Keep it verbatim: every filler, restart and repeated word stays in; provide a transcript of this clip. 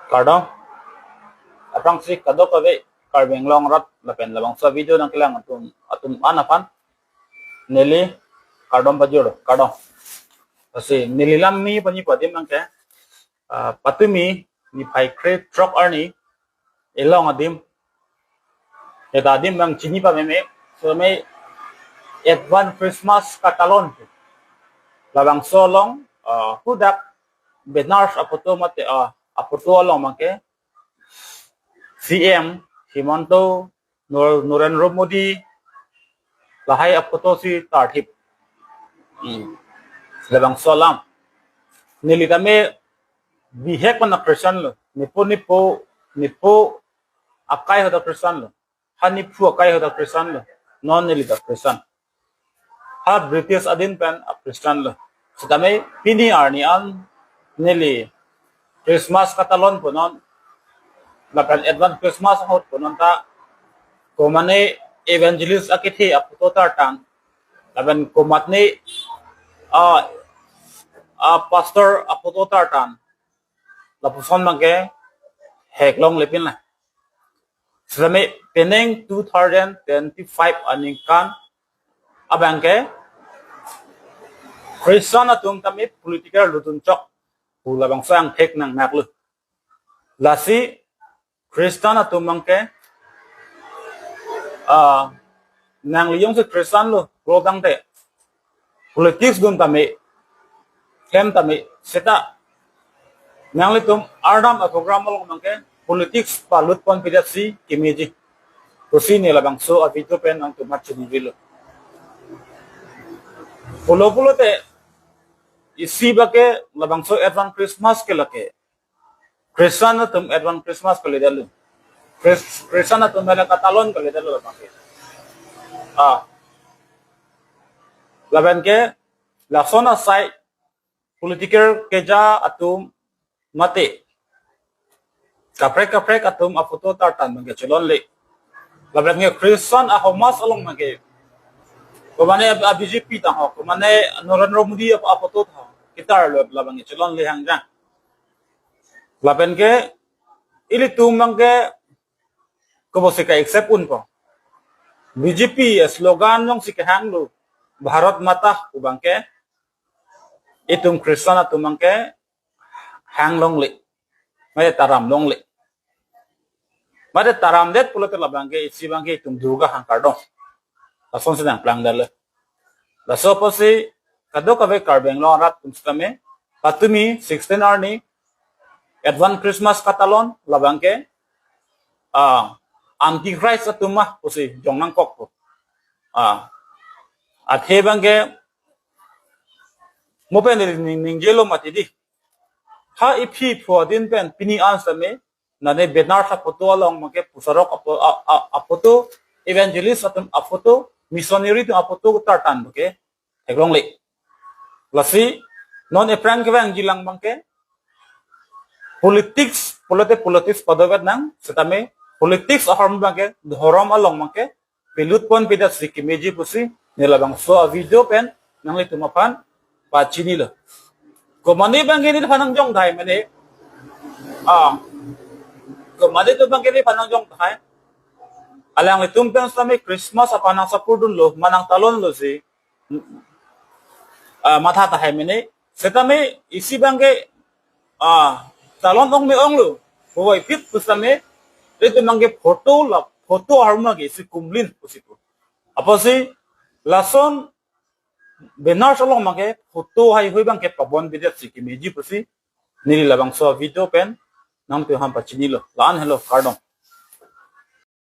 Kardom. Aphrangsi kadokave Karbi Anglong arat lapen labangso video nangkelang atum atum an aphan neli kardom pajir, kardom. Lasi neli lam ni pani pu adim abangke, ah, patumi niphai krethrok arni elong adim, eta adim abang chini pameme, so me Advance Christmas katalon. Labangso along, ah, hadak banners aphoto mate, ah, aphoto along abangke C M Himanta, Nor-, Narendra Modi, lahai aphoto si tarthip. Hmm. Labangso alam. Neli tame bihek mana Christian lo. Nepo nepo, nepo akai hadak Christian lo. Ha nephu akai hadak Christian lo. Non neli ta Christian. Ha British adin pen a Christian lo. Setame pini arni an neli Christmas katalon punon, lapen Advance Christmas ahut punon ta, komane evangelist akethe aphoto tartan, lapen komatne, ah, ah, pastor aphoto tartan, lapuson abangke theklongle pin la. Setame penang two thousand twenty-five aningkan abangke Christian atum tame political lutdun chok pu labangso angthek nangnak lo. Lasi Christian atum abangke, ah, nangli jongsi Christian lo, lo tangte politics dun tame, klem tame, seta nanglitum Arnam a-program along abangke politics palut pon pidat si kemeji pusi ne labangso a-video pen nangtum aphan chinilo. Pulo pulote isi abangke labangso Advance Christmas ke lake Christian atum Advance Christmas kalidet lo. Chris-, Christian atum mela katalon kalidet lo abangke. Ah. Lapen ke lason asai political keja atum mate kaprek kaprek atum aphoto tartan abangke chelonle. Lapen ke Christian ahomas along abangke, komane a B J P ta ho, komane Narendra Modi ap-, aphoto ta ho, ketar lo labangke chelonle hangjang. Lapen ke ilitum abangke kobosi ka-accept unpo. B J P slogan jongsi kehang lo, Bharat Mata pu abangke, itum Christian atum abangke hang longle, mate taram longle. Mate taramdet pulote labangke isi abangke itum Durga hang kardom. Lasonsi nangplang dale. Laso apotsi kadokave Karbi Anglong arat atum setame, patumi sixteen arni Advance Christmas katalon labangke, ah, antichrist atum ma pusi jong nangkokpo. Ah, athe abangke mo pen neli ning, ningjelo mati di. Ha iphi phu adin pen pini an setame, nane banner aphoto along abangke pusarok apho-, a, a, aphoto, evangelist atum aphoto, missionary atum aphoto tartan abangke theklongle. Lasi non ephrang kevangji lang abangke politics, pulote politics padovet nang, setame politics ahormu abangke dhorom along abangke pelut pon pidat si kemeji pusi ne labangso a-video pen nanglitum aphan pachinilo. Komane abangke neliphan nangjong tahai mane, ah, komane atum abangke neliphan nangjong tahai, alanglitum pen setame Christmas aphan nangsapurdunlo, ma nangtalonlo si, ah, matha tahai mane, setame isi abangke, ah, talon ong me onglo, puvoiphit pu setame, itum abangke photo la, photo ahormu ke isi kumlin pusi pu. Apotsi lason banner along abangke photo haihui abangke pabon pidet si kemeji pusi neli labangso a-video pen nangtum aphan pachinilo. La-an helo, kardom.